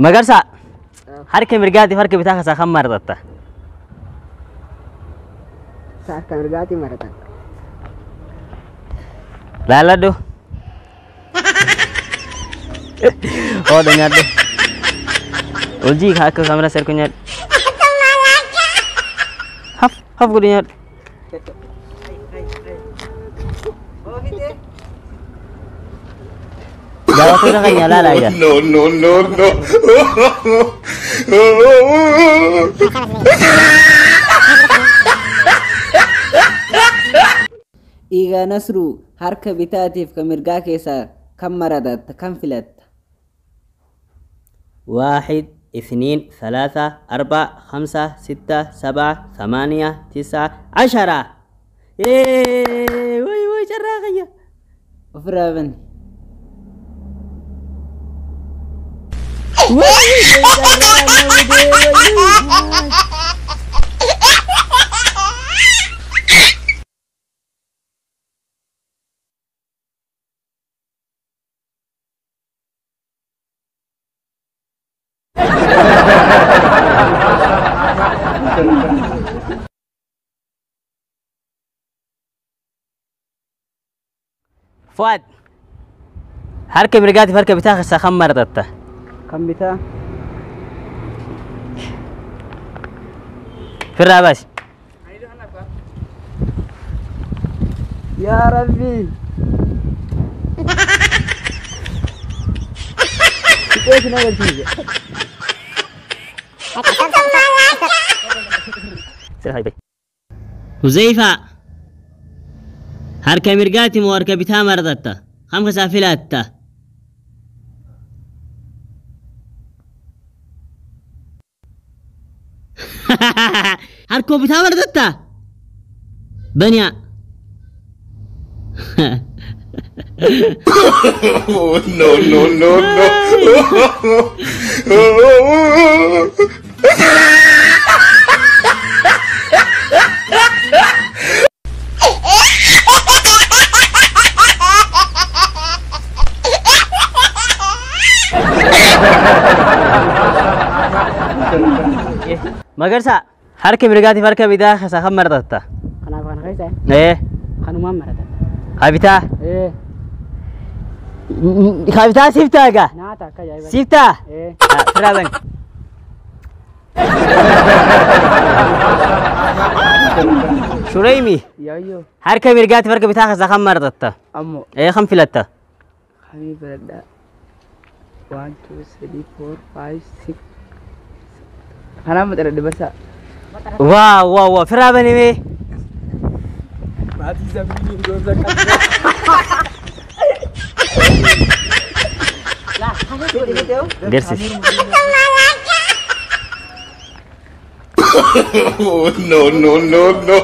Magarsaa, harka mirgaatiif harka bitaa keessaa kam maratatta? Harka mirgaatii maratadha. Laaladhu. Oodha nyaadhu. Hojii akka kaamera serku nyaadhu. Haf haf godhi nyaadhu. Daawwattoota keenya ilaalaa jira. No, no, no, no. Egaa Nasruu, harka bitaatiif kan mirgaa keessaa kam maratatta, kam filatta? واحد اثنين ثلاثة أربعة خمسة ستة سبعة ثمانية تسعة عشرة. إيه وي وي شراغية. Ofirraa bani. وي وي وي. فؤاد، harka mirgaatiif harka bitaa keessaa kam maratatta? Kan bitaa. Firraa baasi. Yaa Rabbi. Siqee sin agarsiise. Huzaifa, harka mirgaati moo harka bitaa maratatta? Kam keessaa filatta? Harkoo bitaa maratatta? Baniyaa. No, no, no, no. Magarsaa, harka mirgaatiif harka bitaa keessaa kam maratatta? Kanaaf kana keessa Ee, kanumaan maratadha. haa bitaa. Ee. Haa bitaa siif ta'a egaa? Nyaata akka ajaa'iba. Siif ta'a? Ee. Firaa bani. Shureymi, Yaayyoo. harka mirgaatiif harka bitaa keessaa kam maratatta? Ammoo. Ee, kam filatta? Kamii filadhaa? 1, 2, 3, 4, 5, 6. Kanaan maxxanadhe barsaa. Waaw waaw waaw, firaa bani mee. Maatii zambiiliin gosa Garsiisi. No, no, no, no.